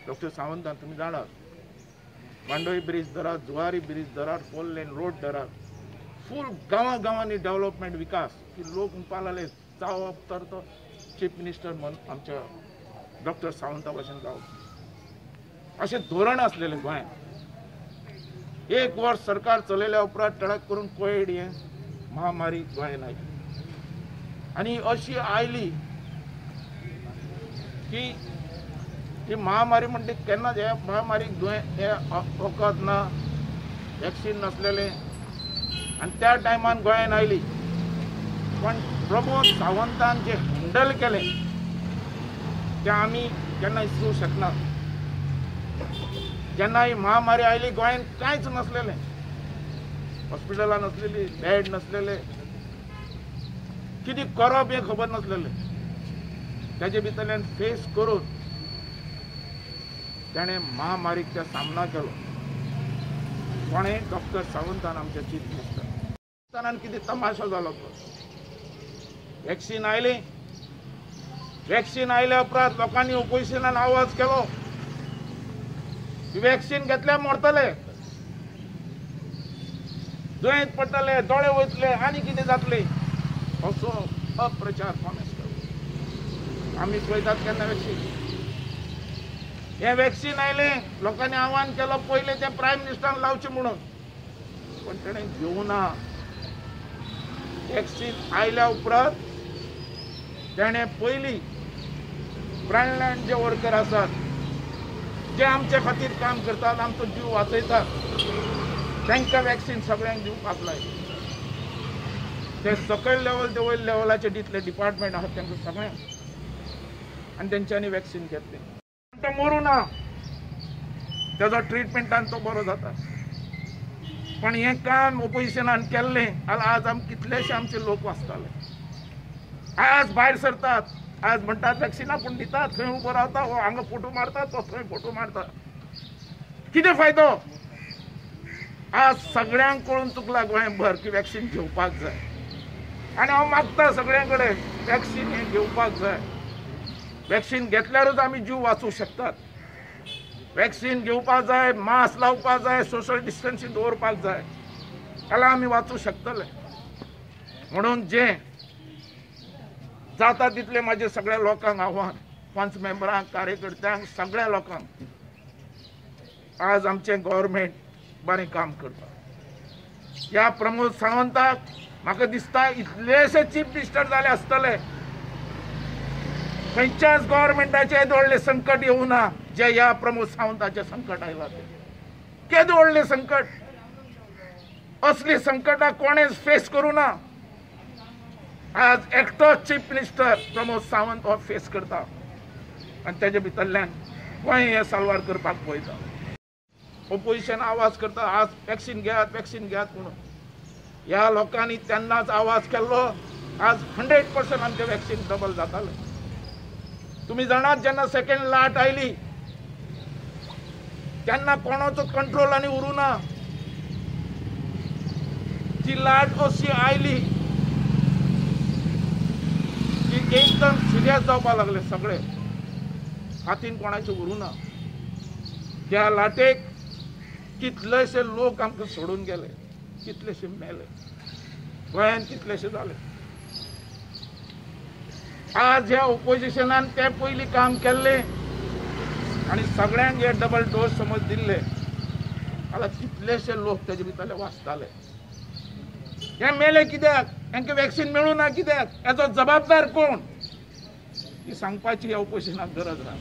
Doctor सावंतान तुमी जाणात, मांडोळी ब्रिज धरात, जुवारी ब्रिज धरात, 4 लेन रोड धरात, फूल गांवां गांवांनी डेव्हलपमेंट विकास की लोक म्हणपाक लागले जावप तर तो चीफ मिनिस्टर म्हण आमच्या डॉक्टर सावंता भशेन जावप अशें धोरण आसलेलें गोंयांत. एक वर्स सरकार चलयल्या उपरांत टडक करून कोविड हें महामारी गोंयांत आयली आनी अशी आयली की ही महामारी म्हणटे केन्नाच ह्या महामारीक दुयें हें वखद ना, वॅक्सीन नासलेलें आनी त्या टायमान गोंयांत आयली. पण प्रमोद सावंतान जे हँडल केलें तें आमी केन्ना विसरूंक शकना. जेन्ना ही महामारी आयली गोंयांत कांयच नासलेलें, हॉस्पिटलां नासलेली, बेड नासलेले, कितें करप हें खबर नासलेलें. तेजे भितरल्यान फेस करून ताणें महामारीक त्या सामना केलो. कोणें? डॉक्टर सावंतान, आमच्या चीफ मिनिस्टर. कितें तमाशो जालो तो. वॅक्सीन आयली, वॅक्सीन आयल्या उपरांत लोकांनी ओपोजिशनान आवाज केलो वॅक्सीन घेतल्यार मरतले, दुयेंत पडटले, दोळे वयतले आनी कितें जातलें असो अप्रचार कोणें केलो. आमी पळयतात केन्ना वॅक्सीन, हें वॅक्सीन आयलें, लोकांनी आव्हान केलो पयलें तें प्रायम मिनिस्टरान लावचें म्हणून, पण तेणें घेवना. वॅक्सीन आयल्या उपरांत तेणें पयलीं फ्रंटलायन जे वर्कर आसात, जे आमचे खातीर काम करतात, आमचो जीव वाचयतात, तांकां वॅक्सीन सगळ्यांक दिवपाक लायलें. ते सकयल लेवल ते वयर लेवलाचे दितले डिपार्टमेंट आसात तांकां सगळ्यांक, आनी तेंच्यांनी वॅक्सीन घेतलें. तो मरूं ना, तेजो ट्रिटमेंटान तो बरो जाता. पण हें काम ओपोजिशनान केल्लें जाल्यार आज आम कितलेशे आमचे लोक वाचताले. आज भायर सरतात, आज म्हणटात वॅक्सिना पूण दितात, थंय उबो रावता, हो हांगा फोटो मारता, तो थंय फोटो मारता, कितें फायदो? आज सगळ्यांक कळून चुकला गोंयभर की वॅक्सीन घेवपाक जाय. आनी हांव मागता सगळ्यां कडेन वॅक्सीन हें घेवपाक जाय. वॅक्सीन घेतल्यारूच आमी जीव वाचूंक शकतात. वॅक्सीन घेवपाक जाय, मास्क लावपाक जाय, सोशल डिस्टन्सींग दवरपाक जाय, जाल्यार आमी वाचूंक शकतले. म्हणून जें जाता तितलें म्हाजें सगळ्या लोकांक आव्हान, पंच मेंबरांक, कार्यकर्त्यांक, सगळ्या लोकांक, आज आमचें गव्हर्मेंट बरें काम करता. ह्या प्रमोद सावंताक म्हाका दिसता इतलेशे चीफ मिनिस्टर जाले आसतले, खंयच्याच गव्हर्मेंटाचें येदें व्हडलें संकट येवना ना जे ह्या प्रमोद सावंताचें संकट आयलां तें. केदें व्हडलें संकट, असलीं संकटां कोणेच फेस करूं ना. आज एकटोच चीफ मिनिस्टर प्रमोद सावंत हो फेस करता आनी तेजे भितरल्यान गोंय हें साल्वार करपाक पळयता. ओपोजिशन आवाज करता आज वॅक्सीन घेयात, वॅक्सीन घेयात म्हणून. ह्या लोकांनी तेन्नाच आवाज केल्लो, आज 100% आमचें वॅक्सीन डबल जातालें. तुमी जाणात जेन्ना सेकेंड लाट आयली तेन्ना कोणाचो कंट्रोल आनी उरूं ना. ती लाट अशी आयली की एकदम सिरियस जावपाक लागले सगळे, हातीन कोणाचे उरूं ना. त्या लाटेक कितलेशे लोक आमकां सोडून गेले, कितलेशे मेले, गोंयांत कितलेशे जाले. आज ह्या ओपोजिशनान तें पयलीं काम केल्लें आनी सगळ्यांक हे डबल डोस समज दिल्ले, जाल्यार कितलेशे लोक तेजे भितरले वाचताले. हे मेले कित्याक? हांकां वॅक्सीन मेळूं ना कित्याक? हेजो जबाबदार कोण? ती सांगपाची ह्या ओपोजिशनाक गरज आसा.